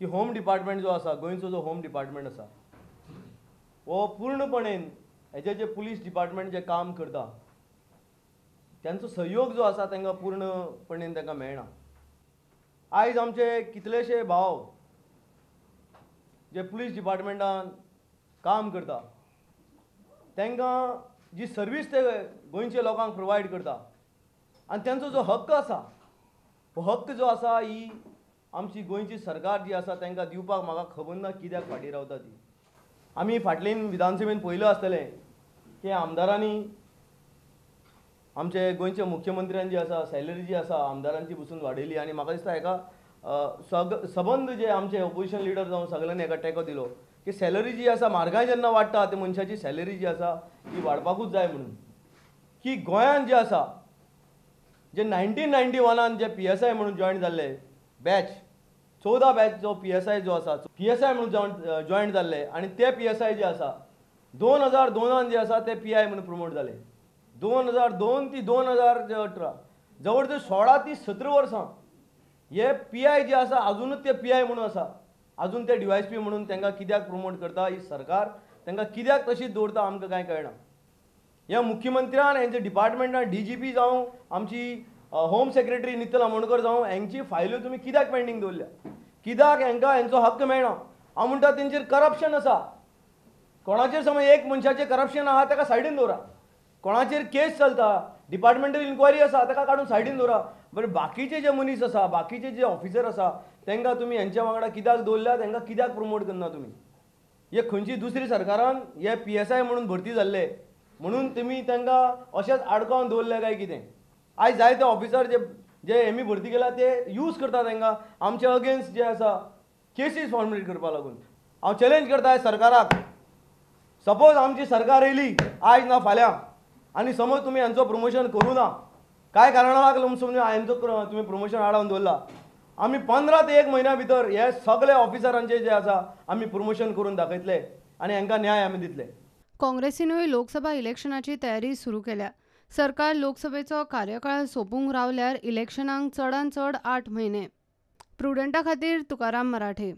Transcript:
की home department जो आसा, गोंयचो जो होम डिपार्टमेंट आसा हो पूर्णपणेन हेजे जे पुलीस डिपार्टमेंट जे काम करता त्यांचो सहयोग जो आसा तांकां पूर्णपणेन तांकां मेळना. आयज आमचे कितलेशे भाव जे पुलीस डिपार्टमेंटान काम करता तांकां जी सर्वीस ते गोंयच्या लोकांक प्रोवायड करता आनी तांचो जो हक्क आसा हो हक्क जो आसा ही आमची गोंयची सरकार जी आसा तांकां दिवपाक म्हाका खबर ना कित्याक फाटीं रावता ती. आमी फाटल्यान विधानसभेन पळयलें आसतलें की आमदारांनी आमचे गोंयच्या मुख्यमंत्र्यान जी आसा सॅलरी जी आसा आमदारांची बसून वाडयली आनी म्हाका दिसता हेका सबंद जे आमचे ओपोजिशन लिडर जावन सगळ्यांनी हेका टेको दिलो की सॅलरी जी आसा म्हारगाय जेन्ना वाडटा ते मनशाची सॅलरी जी आसा ती वाडपाकूच जाय म्हणून. की गोंयांत जे आसा जे 1991 जे PSI म्हणून जॉयन जाल्ले बॅच 14 बॅच जो PSI जो आसा PSI म्हणून जॉयन जाल्ले आनी ते PSI जे आसा 2002 जे आसा ते PI म्हणून प्रमोट जाले. 2002 ते 2018 जवळ जवळ 16 ते 17 वर्सां हे PI जे आसा अजुनूच ते PI म्हणून आसा, अजून ते DYSP म्हणून तांकां कित्याक प्रमोट करता ही सरकार, तांकां कित्याक तशीच दवरता आमकां कांय कळना. ह्या मुख्यमंत्र्यान हेंच्या डिपार्टमेंटान DGP जावं आमची होम सेक्रेटरी नितल आमोणकर जावं हेंची फायल्यो तुमी कित्याक पेंडींग दवरल्या, कित्याक हेंकां हेंचो हक्क मेळना. हांव म्हणटा तेंचेर करप्शन आसा, कोणाचेर समज एक मनशाचेर करप्शन आहा ताका सायडीन दवरा, कोणाचेर केस चलता डिपार्टमेंटल इन्क्वायरी आसा ताका काडून सायडीन दवरा, बरें बाकीचे जे मनीस आसा बाकीचे जे ऑफिसर आसा तांकां तुमी हेंच्या वांगडा कित्याक दवरल्या, तांकां कित्याक प्रमोट करना तुमी. हे खंयची दुसरी सरकारान हे PSI म्हणून भरती जाल्ले म्हणून तुमी तांकां अशेंच आडकावन दवरले काय कितें. आयज जायते ऑफिसर जे जे एमी भरती केला ते यूज करता तांकां आमचे अगेन्स्ट जे आसा केसीस फॉर्मुलेट करपा लागून. हांव चॅलेंज करता सरकाराक, सपोज आमची सरकार येयली आयज ना फाल्यां आनी समज तुमी हांचो प्रमोशन करूं ना कांय कारणाक लागून समज हांचो तुमी प्रमोशन आडावन दवरला, आमी 15 ते 1 म्हयन्या भितर हे सगळे ऑफिसरांचे जे आसा आमी प्रमोशन करून दाखयतले आनी हांकां न्याय आमी दितले. काँग्रेसीनूय लोकसभा इलेक्शनाची तयारी सुरू केल्या. सरकार लोकसभेचो कार्यकाळ सोंपूंक रावल्यार इलेक्शनाक चडान चड 8 म्हयने. प्रुडंटा खातीर तुकाराम मराठे.